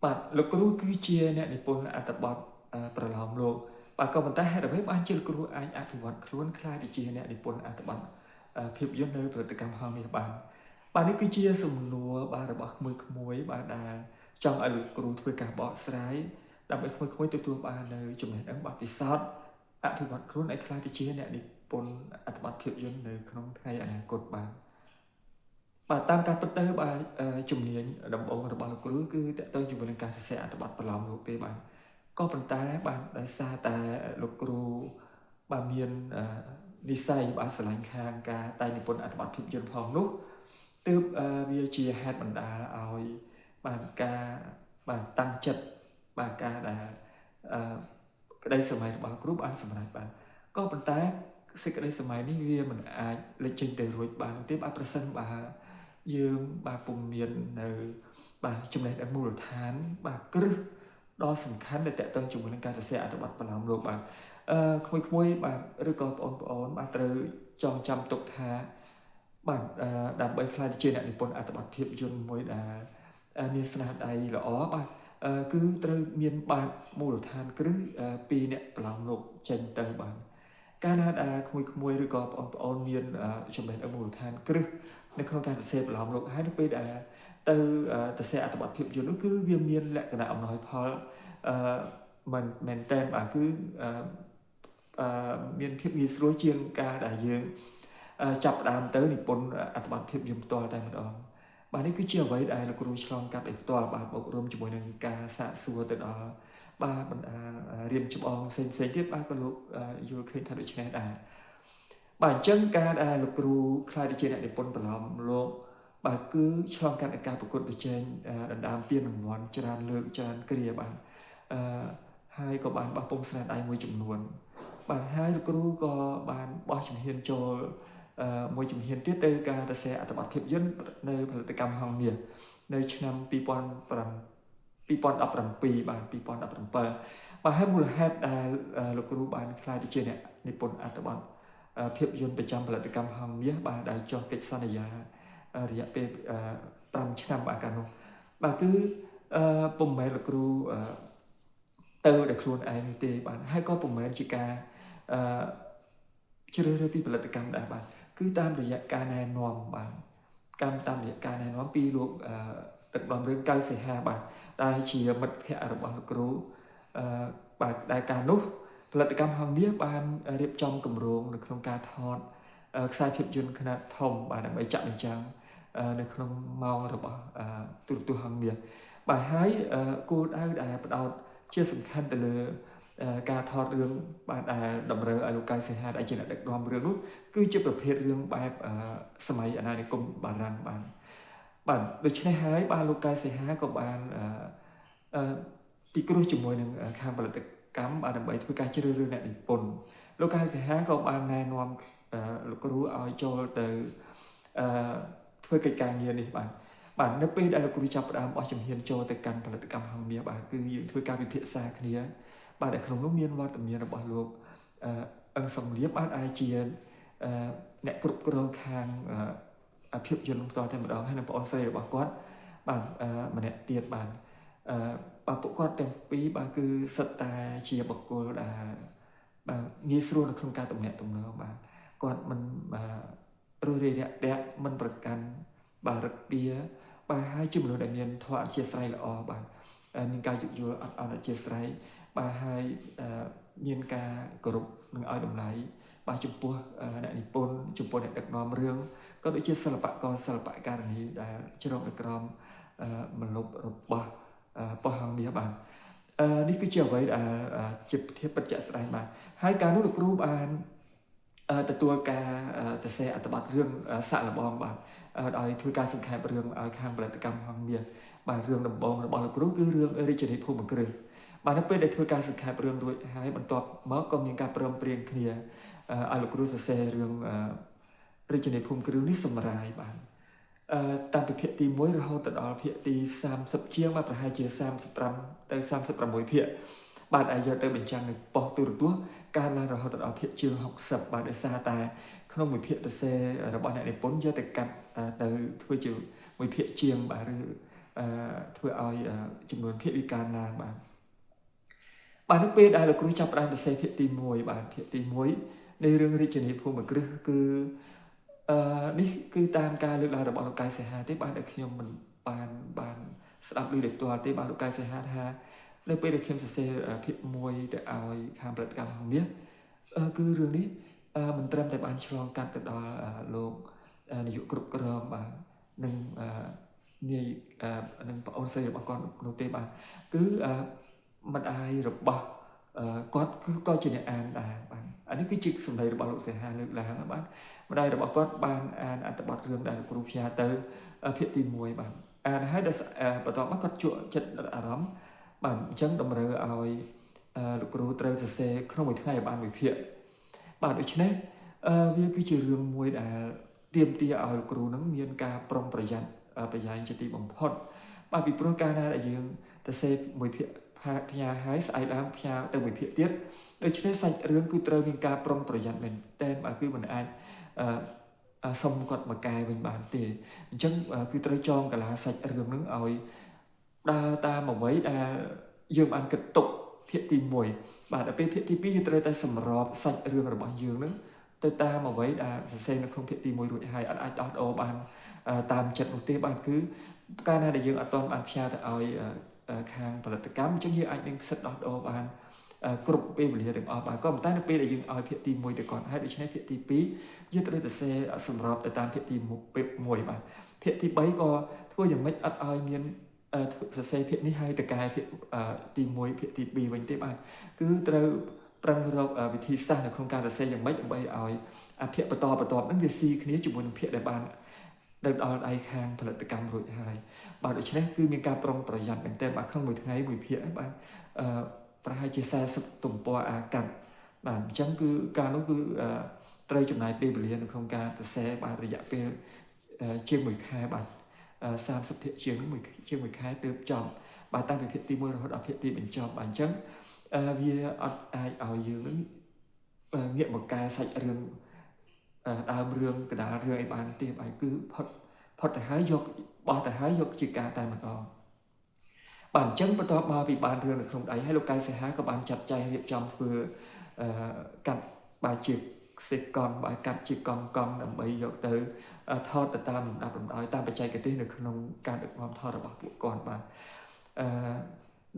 បាទលោកគ្រូគឺជាអ្នកនិពន្ធអត្ថបទប្រលោមលោកបាទក៏ប៉ុន្តែហេតុអ្វីបានជាលោកគ្រូអាចអភិវឌ្ឍខ្លួនក្លាយទៅជាអ្នកនិពន្ធអត្ថបទភាពយន្តនៅផលិតកម្មហង្សមាសបានបាទនេះគឺជាសំណួរបាទរបស់ក្មួយៗបាទដែលចង់ឲ្យលោកគ្រូធ្វើការបកស្រាយដើម្បីក្មួយៗទទួលបាននៅចំណេះដឹងបទពិសោធន៍អភិវឌ្ឍខ្លួនឲ្យក្លាយទៅជាអ្នកនិពន្ធអត្ថបទភាពយន្តនៅក្នុងថ្ងៃអនាគតបាទបាទតាមការពិតទៅបាទជំនាញដំបូងរបស់លោកគ្រូគឺតកតងជាមួយនឹងការសរសេរអត្ថបទប្រឡំលោកទេបាទក៏ប៉ុន្តែបាទដោយសារតែលោកគ្រូបាទមាននិស្ស័យបាទស្រឡាញ់ខាងការតែងនិពន្ធអត្ថបទភាពយន្តផងនោះទើបវាជាហេតុបណ្ដាលឲ្យបាទការបាទតាំងចិត្តបាទការដែលក្តីសម័យរបស់គ្រូបានសម្រេចបាទក៏ប៉ុន្តែសេចក្តីសម័យនេះវាមិនអាចលេចចេញទៅរួចបានទេបាទប្រសិនបើយើងបាទពុំមាននៅបាទចំណេះដឹងមូលដ្ឋានបាទគ្រឹះដ៏សំខាន់ដែលតកតងជាមួយនឹងការសរសេរអត្ថបទប្រឡំលោកបាទក្មួយៗបាទឬក៏បងប្អូនបាទត្រូវចងចាំទុកថាបាទដើម្បីក្លាយទៅជាអ្នកនិពន្ធអត្ថបទភាពយន្តមួយដែលមានស្នាដៃល្អបាទគឺត្រូវមានបាទមូលដ្ឋានគ្រឹះពីអ្នកប្រឡំលោកចេញទៅបាទកាលណាដែលក្មួយៗឬក៏បងប្អូនមានចំណេះដឹងមូលដ្ឋានគ្រឹះនៅក្នុងការសរសេរប្រឡំលោកហើយនៅពេលដែលទៅសរសេរអត្ថបទភាពយន្តនោះគឺវាមានលក្ខណៈអំណោយផលអឺមិនមែនតែនបាទគឺអឺមានភាពងាយស្រួលជាងការដែលយើងចាប់ផ្ដើមទៅនិពន្ធអត្ថបទភាពយន្តផ្ទាល់តែម្ដងបាទនេះគឺជាអ្វីដែលលោកគ្រូឆ្លងកាត់ឲ្យផ្ទាល់បាទបូករួមជាមួយនឹងការសាកសួរទៅដល់បាទបណ្ដារៀមច្បងផ្សេងផ្សេងទៀតបាទក៏លោកយល់ឃើញថាដូចនេះដែរបាទអញ្ចឹងការដែលលោកគ្រូក្លាយទៅជាអ្នកនិពន្ធប្រឡំលោកបាទគឺឆ្លងកាត់ការប្រកួតប្រជែងដណ្ដើមពានរង្វាន់ច្រើនលើកច្រើនគ្រាបាទអឺហើយក៏បានបោះពុំស្នាដៃមួយចំនួនបាទហើយលោកគ្រូក៏បានបោះជំហានចូលមួយជំហានទៀតទៅការសរសេរអត្ថបទភាពយន្តនៅផលិតកម្មហង្សមាសនៅឆ្នាំ2005 2017បាទ2017បាទហើយមូលហេតុដែលលោកគ្រូបានក្លាយទៅជាអ្នកនិពន្ធអត្ថបទភាពយន្តប្រចាំផលិតកម្មហង្សមាសបាទដែលចុះកិច្ចសន្យារយៈពេល5ឆ្នាំបាទកាលនោះបាទគឺពុំមែនលោកគ្រូទៅដោយខ្លួនឯងទេបាទហើយក៏ពុំមែនជាការអឺជ្រើសរើសពីផលិតកម្មដែរបាទគឺតាមរយៈការណែនាំបាទកម្មតាមរយៈការណែនាំពីលោកដឹកនាំរឿងកៅសីហាបាទដែលជាមិត្តភ័ក្តិរបស់លោកគ្រូអឺបាទដែលកាលនោះផលិតកម្មហង្សមាសបានរៀបចំគម្រោងនៅក្នុងការថតខ្សែភាពយន្តខ្នាតធំបាទដើម្បីចាក់បញ្ចាំងនៅក្នុងម៉ោងរបស់ទូរទស្សន៍ហង្សមាសបាទហើយគោលដៅដែលផ្ដោតជាសំខាន់ទៅលើការថតរឿងបាទដែលតម្រូវឲ្យលោកកៅសីហាដែលជាអ្នកដឹកនាំរឿងនោះគឺជាប្រភេទរឿងបែបសម័យអាណានិគមបារាំងបាទបាទដូច្នេះហើយបាទលោកកៅសីហាក៏បានអឺពិគ្រោះជាមួយនឹងខាងផលិតកម្មបាទដើម្បីធ្វើការជ្រើសរើសអ្នកនិពន្ធលោកកៅសីហាក៏បានណែនាំលោកគ្រូឲ្យចូលទៅអឺធ្វើកិច្ចការងារនេះបាទបាទនៅពេលដែលលោកគ្រូចាប់ផ្ដើមបោះជំហានចូលទៅកាន់ផលិតកម្មហង្សមាសបាទគឺយើងធ្វើការពិភាក្សាគ្នាបាទដែលក្នុងនោះមានវត្តមានរបស់លោកអឹងសំលៀបបាទអាចជាអ្នកគ្រប់គ្រងខាងភាពយន្តផ្ទាល់តែម្ដងហើយនិងប្អូនស្រីរបស់គាត់បាទម្នាក់ទៀតបាទបាទពួកគាត់ទាំងពីរបាទគឺសិតតែជាបុគ្គលដែលបាទងាយស្រួលនៅក្នុងការទំនាក់ទំនងបាទគាត់មិនបាទរួសរាយរាក់ទាក់មិនប្រកាន់បាទរឹកពៀបាទហើយជាមនុស្សដែលមានធម៌អធិស្ឋានល្អបាទមានការយោគយល់អត់អន់អធិស្ឋានបាទហើយមានការគោរពនិងឲ្យតម្លៃបាទចំពោះអ្នកនិពន្ធចំពោះអ្នកដឹកនាំរឿងក៏ដូចជាសិល្បករសិល្បករនីដែលជ្រកនៅក្រោមមលុបរបស់ប៉ុស្តិ៍ហង្សមាសបាទនេះគឺជាអ្វីដែលជាធៀបពិតជាក់ស្ដែងបាទហើយកាលនោះលោកគ្រូបានទទួលការសរសេរអត្ថបទរឿងសាក់លបងបាទដោយធ្វើការសង្ខេបរឿងឲ្យខាងផលិតកម្មហង្សមាសបាទរឿងដំបូងរបស់លោកគ្រូគឺរឿងរាជធានីភូមិគ្រឹះបាទនៅពេលដែលធ្វើការសង្ខេបរឿងរួចហើយបន្ទាប់មកក៏មានការព្រមព្រៀងគ្នាឲ្យលោកគ្រូសរសេររឿងរាជធានីភូមិគ្រឹះនេះសម្រាយបាទតាំងពីភាគទី1រហូតទៅដល់ភាគទី30ជាងបាទប្រហែលជា35ទៅ36ភាគបាទអាចយកទៅបញ្ចាំងនៅប៉ុស្តិ៍ទូរទស្សន៍កើនឡើងរហូតដល់ភាគជាង60បាទដោយសារតែក្នុងមួយភាគសរសេររបស់អ្នកនិពន្ធយកទៅកាត់ទៅធ្វើជាមួយភាគជាងបាទឬ អឺធ្វើឲ្យចំនួនភាគវាកើនឡើងបាទបាទនៅពេលដែលលោកគ្រូចាប់ផ្ដើមសរសេរភាគទី1បាទភាគទី1នៃរឿងរាជនីភូមិគ្រឹះគឺអឺនេះគឺតាមការលើកឡើងរបស់លោកកែសីហាទេបាទដែលខ្ញុំមិនបានបានស្ដាប់ឮដោយផ្ទាល់ទេបាទលោកកែសីហាថានៅពេលដែលខ្ញុំសរសេរភាគ1ទៅឲ្យខាងផលិតកម្មហង្សមាសគឺរឿងនេះមិនត្រឹមតែបានឆ្លងកាត់ទៅដល់លោកនាយកគ្រប់គ្រងបាទនិងនាយនិងប្អូនស្រីរបស់គាត់នោះទេបាទគឺម្ដាយរបស់គាត់គឺក៏ជាអ្នកអានដែរបាទអានេះគឺជាសម្ដីរបស់លោកសីហាលើកឡើងបាទម្ដាយរបស់គាត់បានអានអត្ថបទរឿងដែលលោកគ្រូផ្ញើទៅភាគទី1បាទអានហើយដល់បន្ទាប់មកគាត់ជក់ចិត្តអារម្មណ៍បាទអញ្ចឹងតម្រូវឲ្យលោកគ្រូត្រូវសរសេរក្នុងមួយថ្ងៃឲ្យបានមួយភាគបាទដូច្នេះវាគឺជារឿងមួយដែលទាមទារឲ្យលោកគ្រូនឹងមានការប្រុងប្រយ័ត្នប្រយែងជាទីបំផុតបាទពីព្រោះកាលណាដែលយើងសរសេរមួយភាគផ្ញើហើយស្អែកឡើងផ្ញើទៅមួយភាគទៀតដូច្នេះសាច់រឿងគឺត្រូវមានការប្រុងប្រយ័ត្នមែនទែនបាទគឺមិនអាចអឺសុំគាត់មកកែវិញបានទេអញ្ចឹងគឺត្រូវចងកាឡាសាច់រឿងនឹងឲ្យដើរតាមអ្វីដែលយើងបានគិតទុកភាគទី1បាទដល់ពេលភាគទី2យើងត្រូវតែសម្របសាច់រឿងរបស់យើងនឹងទៅតាមអ្វីដែលសរសេរនៅក្នុងភាគទី1រួចហើយអត់អាចដោះដូរបានតាមចិត្តនោះទេបាទគឺកាលណាដែលយើងអត់ទាន់បានផ្ញើទៅឲ្យខាងផលិតកម្មអញ្ចឹងយើងអាចនឹងសិទ្ធដោះដូរបានគ្រប់ពេលវេលាទាំងអស់បាទក៏ប៉ុន្តែនៅពេលដែលយើងឲ្យភាគទី1ទៅគាត់ហើយដូច្នេះភាគទី2យើងត្រូវតែសេសម្របទៅតាមភាគទី1បាទភាគទី3ក៏ធ្វើយ៉ាងម៉េចអត់ឲ្យមានសរសេរភាគនេះហើយទៅកែភាគទី1ភាគទី2វិញទេបាទគឺត្រូវប្រឹងរកវិធីសាស្ត្រនៅក្នុងការសរសេរយ៉ាងម៉េចដើម្បីឲ្យអាភាគបន្តបន្ទាប់ហ្នឹងវាស៊ីគ្នាជាមួយនឹងភាគដែលបានទៅដល់ដៃខាងផលិតកម្មរួចហើយបាទដូច្នេះគឺមានការប្រុងប្រយ័ត្នមែនទែនបាទក្នុងមួយថ្ងៃមួយភាគបាទអឺប្រហែលជា40ទំព័រអាកាត់បាទអញ្ចឹងគឺការនោះគឺត្រូវចំណាយពេលវេលានៅក្នុងការសរសេរបាទរយៈពេលជាង1ខែបាទ30ភាគជាងមួយជាង1ខែទើបចប់បាទតាំងពីភាគទី1រហូតដល់ភាគទីបញ្ចប់បាទអញ្ចឹងវាអត់អាចឲ្យយើងនឹងងាកមកកែសាច់រឿងដើមរឿងកដាលរឿងអីបានទេបាទគឺផុតផុតទៅហើយយកបោះទៅហើយយកជាការតែម្ដងបាទអញ្ចឹងបន្ទាប់មកពីបានរឿងនៅក្នុងដៃហើយលោកកែសីហាក៏បានចាត់ចែងរៀបចំធ្វើអឺកាត់បាទជាសេកង់បាទកាត់ជាកង់កង់ដើម្បីយកទៅថតទៅតាមលំដាប់លំដោយតាមបច្ចេកទេសនៅក្នុងការដឹកនាំថតរបស់ពួកគាត់បាទអឺ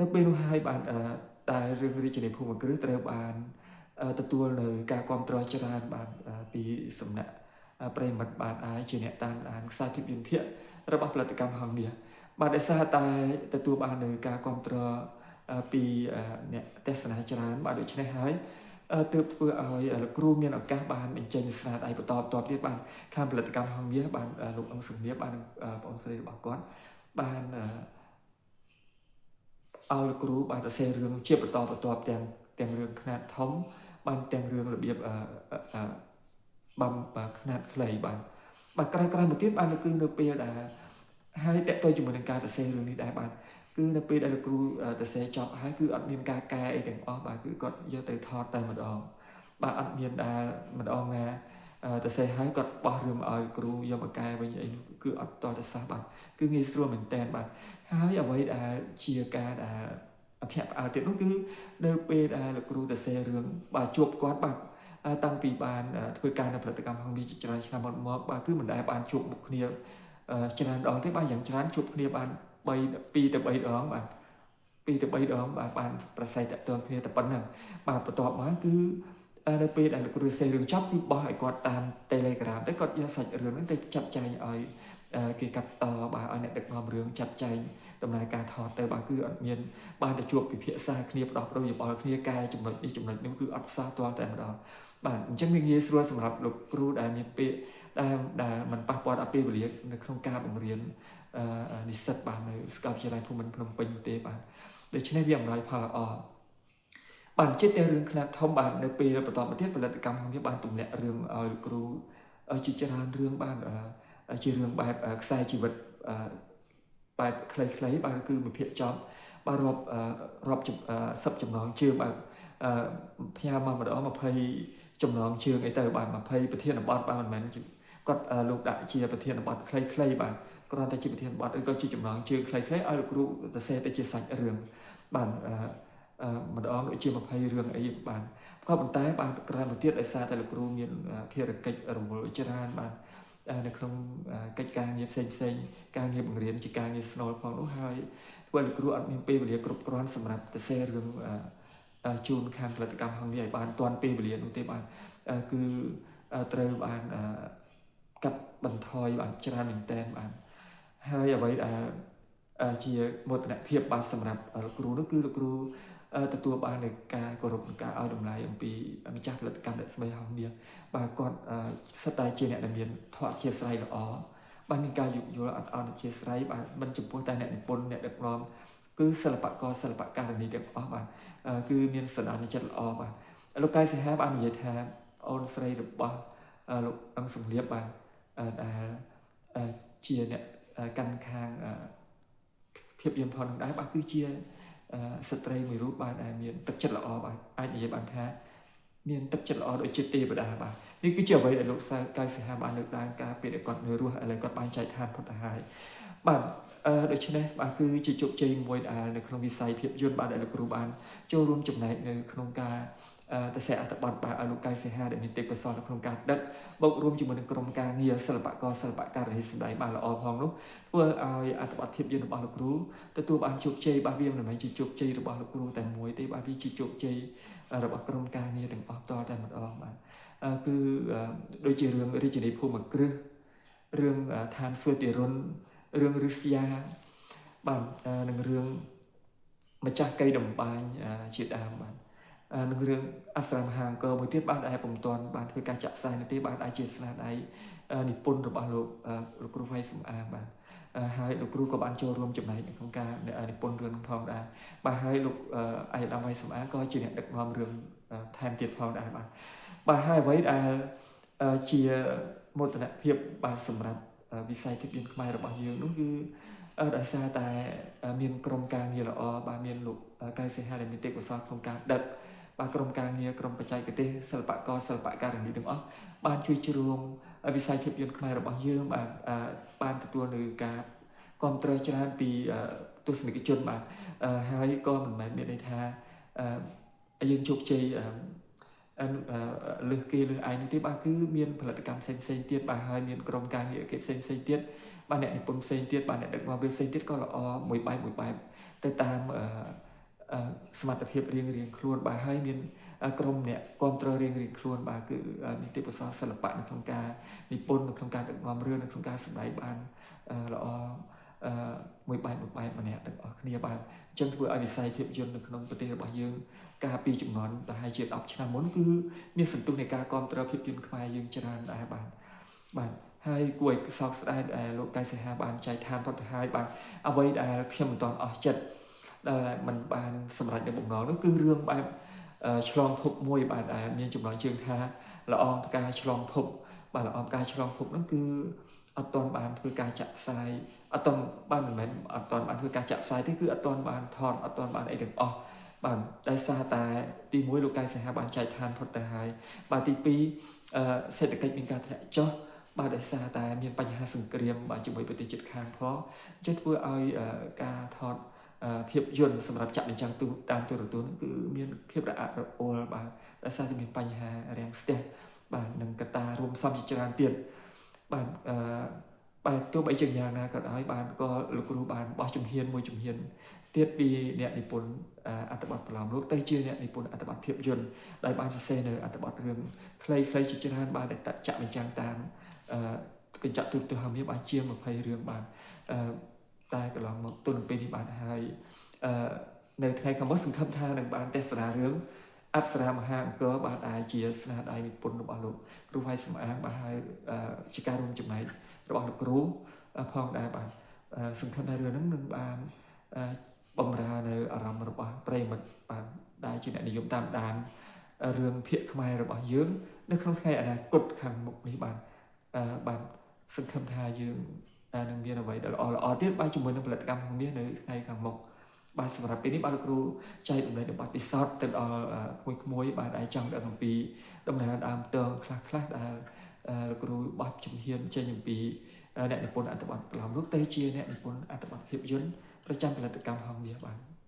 នៅពេលនោះហើយបាទដែលរឿងរាជនីភូមិគ្រឹះត្រូវបានទទួលនៅការគ្រប់គ្រងច្រើនបាទពីសំណាក់ប្រិមិត្តបាទអាចជាអ្នកតាមដានខ្សែភាពយន្តភាគរបស់ផលិតកម្មហង្សមាសបាទដោយសារតែទទួលបាននៅការគ្រប់គ្រងពីអ្នកទស្សនាច្រើនបាទដូច្នេះហើយទើបធ្វើឲ្យលោកគ្រូមានឱកាសបានបញ្ចេញស្នាដៃបន្តបន្ទាប់ទៀតបាទខាងផលិតកម្មហង្សមាសបានលោកអង្គសុមាបានបងស្រីរបស់គាត់បានឲ្យលោកគ្រូបានសរសេររឿងជាបន្តបន្ទាប់ទាំងរឿងខ្នាតធំបានទាំងរឿងរបៀបបំខ្នាតខ្លីបាទបាទក្រោយៗមកទៀតបានគឺនៅពេលដែលហើយតកតទៅជាមួយនឹងការសរសេររឿងនេះដែរបាទគឺនៅពេលដែលលោកគ្រូសរសេរចប់ហើយគឺអត់មានការកែអីទាំងអស់បាទគឺគាត់យកទៅថតតែម្ដងបាទអត់មានដែលម្ដងណាសរសេរហើយគាត់បោះរឿងឲ្យគ្រូយកមកកែវិញអីគឺអត់តតែសោះបាទគឺងាយស្រួលមែនតើបាទហើយអ្វីដែលជាការដែលអភ័ព្វផ្អើលទៀតនោះគឺនៅពេលដែលលោកគ្រូសរសេររឿងបាទជួបគាត់បាទតាំងពីបានធ្វើការនៅផលិតកម្មហងនេះជាច្រើនឆ្នាំមកបាទគឺមិនដែលបានជួបមុខគ្នាច្រើនដងទេបាទយ៉ាងច្រើនជួបគ្នាបាន3 2ទៅ3ដងបាទ2ទៅ3ដងបាទបានប្រស័យតាក់ទងគ្នាតែប៉ុណ្្នឹងបាទបន្ទាប់មកគឺនៅពេលដែលលោកគ្រូសេរឿងចប់គឺបោះឲ្យគាត់តាម Telegram ទៅគាត់យកសាច់រឿងហ្នឹងទៅចាត់ចែងឲ្យគេកាត់តបាទឲ្យអ្នកដឹកនាំរឿងចាត់ចែងដំណើរការថតទៅបាទគឺអត់មានបានទៅជួបពិភាក្សាគ្នាផ្ដោះប្ដូរយោបល់គ្នាកែចំណុចនេះចំណុចនោះគឺអត់សោះទាល់តែម្ដងបាទអញ្ចឹងវាងាយស្រួលសម្រាប់លោកគ្រូដែលមានពេលដែលមិនប៉ះពាល់ដល់ពេលវេលានៅក្នុងការបង្រៀននិស្សិតបាទនៅសាកលវិទ្យាល័យភូមិន្ទភ្នំពេញទេបាទដូច្នេះវាអំណោយផលល្អបាទចិត្តតែរឿងខ្នាតធំបាទនៅពេលបន្តមកទៀតផលិតកម្មរបស់វាបានទម្លាក់រឿងឲ្យលោកគ្រូជាច្រើនរឿងបាទជារឿងបែបខ្សែជីវិតបែបខ្លីៗបាទគឺមួយភាគចប់បាទរាប់រាប់សិបចំណងជើងបាទផ្ញើមកម្ដង20ចំណងជើងអីទៅបាទ20ប្រធានបទបាទមិនមែនគាត់លោកដាក់ជាប្រធានបទខ្លីៗបាទ គ្រាន់តែជាប្រធានបទឬក៏ជាចំណងជើងខ្លីៗឲ្យលោកគ្រូសរសេរទៅជាសាច់រឿងបាទម្ដងដូចជា20រឿងអីបាទក៏ប៉ុន្តែបាទក្រោយមកទៀតដោយសារតែលោកគ្រូមានភារកិច្ចរវល់ច្រើនបាទនៅក្នុងកិច្ចការងារផ្សេងផ្សេងការងារបង្រៀនជាការងារស្នូលផងនោះហើយធ្វើឲ្យលោកគ្រូអត់មានពេលវេលាគ្រប់គ្រាន់សម្រាប់សរសេររឿងជូនខាងផលិតកម្មហង្សមាសឲ្យបានទាន់ពេលវេលានោះទេបាទគឺត្រូវបានកាត់បន្ថយបានច្រើនមែនទែនបាទហើយអ្វីដែលជាមោទនភាពបាទសម្រាប់លោកគ្រូនោះគឺលោកគ្រូទទួលបាននូវការគោរពនិងការឲ្យតម្លៃអំពីម្ចាស់ផលិតកម្មរស្មីហង្សមាសបាទគាត់សិតតែជាអ្នកដែលមានធម៌អធិស្ឋានល្អបាទមានការយោគយល់អត់ឱនអធិស្ឋានបាទមិនចំពោះតែអ្នកនិពន្ធអ្នកដឹកនាំគឺសិល្បករសិល្បករនីទាំងអស់បាទគឺមានសន្តានចិត្តល្អបាទលោកកែសីហាបាននិយាយថាអូនស្រីរបស់លោកអឹងសំលៀបបាទដែលជាអ្នកកាន់ខាងភាពយន្តផងនឹងដែរបាទគឺជាស្ត្រីមួយរូបបាទដែលមានទឹកចិត្តល្អបាទអាចនិយាយបានថាមានទឹកចិត្តល្អដូចជាទេវតាបាទនេះគឺជាអ្វីដែលលោកកៅសីហាបានលើកឡើងកាលពេលដែលគាត់នៅរស់ឥឡូវគាត់បានចែកឋានផុតទៅហើយបាទដូច្នេះបាទគឺជាជោគជ័យមួយដែលនៅក្នុងវិស័យភាពយន្តបាទដែលលោកគ្រូបានចូលរួមចំណែកនៅក្នុងការតសេអត្ថបទបាទឲ្យលោកកៅសីហាដែលមានទេពកោសល្យនៅក្នុងការដឹកបូករួមជាមួយនឹងក្រុមការងារសិល្បករសិល្បករនីសម្ដែងបានល្អផងនោះធ្វើឲ្យអត្ថបទភាពយន្តរបស់លោកគ្រូទទួលបានជោគជ័យបាទវាមិនមែនជាជោគជ័យរបស់លោកគ្រូតែមួយទេបាទវាជាជោគជ័យរបស់ក្រុមការងារទាំងអស់តតែម្ដងបាទគឺដូចជារឿងរាជនីភូមិគ្រឹះរឿងឋានសួគ៌ទីរុនរឿងរុស្ស៊ីបាទនិងរឿងម្ចាស់កៃតំបាញជាដើមបាទនឹងរឿងអប្សរាមហាអង្គរមួយទៀតបាទដែលពុំទាន់បានធ្វើការចាក់ផ្សាយនោះទេបាទអាចជាស្នាដៃនិពន្ធរបស់លោកលោកគ្រូវៃសំអាងបាទហើយលោកគ្រូក៏បានចូលរួមចំណែកនៅក្នុងការនិពន្ធរឿងផងដែរបាទហើយលោកអាយដាមវៃសំអាងក៏ជាអ្នកដឹកនាំរឿងថែមទៀតផងដែរបាទបាទហើយអ្វីដែលជាមោទនភាពបាទសម្រាប់វិស័យភាពយន្តខ្មែររបស់យើងនោះគឺដោយសារតែមានក្រុមការងារល្អបាទមានលោកកៅសីហាដែលមានទេពកោសល្យក្នុងការដឹកបាទក្រុមការងារក្រុមបច្ចេកទេសសិល្បករសិល្បករនីទាំងអស់បានជួយជ្រោមវិស័យភាពយន្តខ្មែររបស់យើងបាទបានទទួលនៅការគ្រប់គ្រងច្រើនពីទស្សនិកជនបាទហើយក៏មិនមែនមានន័យថាយើងជោគជ័យលើសគេលើសឯងនោះទេបាទគឺមានផលិតកម្មផ្សេងផ្សេងទៀតបាទហើយមានក្រុមការងារគេផ្សេងផ្សេងទៀតបាទអ្នកនិពន្ធផ្សេងទៀតបាទអ្នកដឹកនាំរឿងផ្សេងទៀតក៏ល្អមួយបែបមួយបែបទៅតាមសមត្ថភាពរៀងរៀងខ្លួនបាទហើយមានក្រុមអ្នកគ្រប់គ្រងរៀងរៀងខ្លួនបាទគឺមានទេពកោសល្យសិល្បៈនៅក្នុងការនិពន្ធនៅក្នុងការដឹកនាំរឿងនៅក្នុងការសម្ដែងបានល្អមួយបែបមួយបែបម្នាក់ទាំងអស់គ្នាបាទអញ្ចឹងធ្វើឲ្យវិស័យភាពយន្តនៅក្នុងប្រទេសរបស់យើងកាលពីចំនួនប្រហែលជា10ឆ្នាំមុនគឺមានសន្ទុះនៃការគ្រប់គ្រងភាពយន្តខ្មែរយើងច្រើនដែរបាទបាទហើយគួរឲ្យសោកស្ដាយដែលលោកកៅសីហាបានចែកឋានផុតទៅហើយបាទអ្វីដែលខ្ញុំមិនទាន់អស់ចិត្តដែលมันបានសម្រេចនៅបំណងនោះគឺរឿងបែបឆ្លងភពមួយបាទដែលមានចំណងជើងថាល្អងផ្កាឆ្លងភពបាទល្អងផ្កាឆ្លងភពនោះគឺអត់ទាន់បានធ្វើការចាក់ផ្សាយអត់ទាន់បានមិនមែនអត់ទាន់បានធ្វើការចាក់ផ្សាយទេគឺអត់ទាន់បានថតអត់ទាន់បានអីទាំងអស់បាទដោយសារតែទី1លោកកៅសីហាបានចែកឋានផុតទៅហើយបាទទី2សេដ្ឋកិច្ចមានការធ្លាក់ចុះបាទដោយសារតែមានបញ្ហាសង្គ្រាមបាទជាមួយប្រទេសជិតខាងផងចេះធ្វើឲ្យការថតភាពយន្តសម្រាប់ចាក់បញ្ចាំងទូតាមទូរទស្សន៍គឺមានភាពរអាក់រអួលបាទដោយសារតែមានបញ្ហារាំងស្ទះបាទនិងកត្តារួមផ្សំជាច្រើនទៀតបាទបាទទោះបីជាយ៉ាងណាក៏ដោយបាទក៏លោកគ្រូបានបោះជំហានមួយជំហានទៀតពីអ្នកនិពន្ធអត្ថបទប្រឡំលោកទៅជាអ្នកនិពន្ធអត្ថបទភាពយន្តដែលបានសរសេរនៅអត្ថបទរឿងខ្លីៗជាច្រើនបាទដែលចាក់បញ្ចាំងតាមកញ្ចក់ទូរទស្សន៍មានបានជាង20រឿងបាទតែកន្លងមកទល់នឹងពេលនេះបានហើយនៅថ្ងៃខាងមុខសង្ឃឹមថានឹងបានទស្សនារឿងអប្សរាមហាអង្គរបាទដែលជាស្នាដៃនិពន្ធរបស់លោកគ្រូវៃសំអាងបាទហើយជាការរួមចំណែករបស់លោកគ្រូផងដែរបាទសង្ឃឹមថារឿងហ្នឹងនឹងបានបំរើនៅអារម្មណ៍របស់ប្រិយមិត្តបាទដែលជាអ្នកនិយមតាមដានរឿងភាគខ្មែររបស់យើងនៅក្នុងថ្ងៃអនាគតខាងមុខនេះបាទបាទសង្ឃឹមថាយើងនឹងមានអ្វីដែលល្អល្អទៀតបាទជាមួយនឹងផលិតកម្មហង្សមាសនៅថ្ងៃខាងមុខបាទសម្រាប់ពេលនេះបាទលោកគ្រូចែករំលែកបទពិសោធន៍ទៅដល់ក្មួយៗបាទដែលចង់ដឹងអំពីដំណើរដើមទងខ្លះៗដែលលោកគ្រូបោះជំហានចេញអំពី អ្នកនិពន្ធអត្ថបទប្រលោមលោកទៅជាអ្នកនិពន្ធអត្ថបទភាពយន្តប្រចាំផលិតកម្មហង្សមាសបាទ។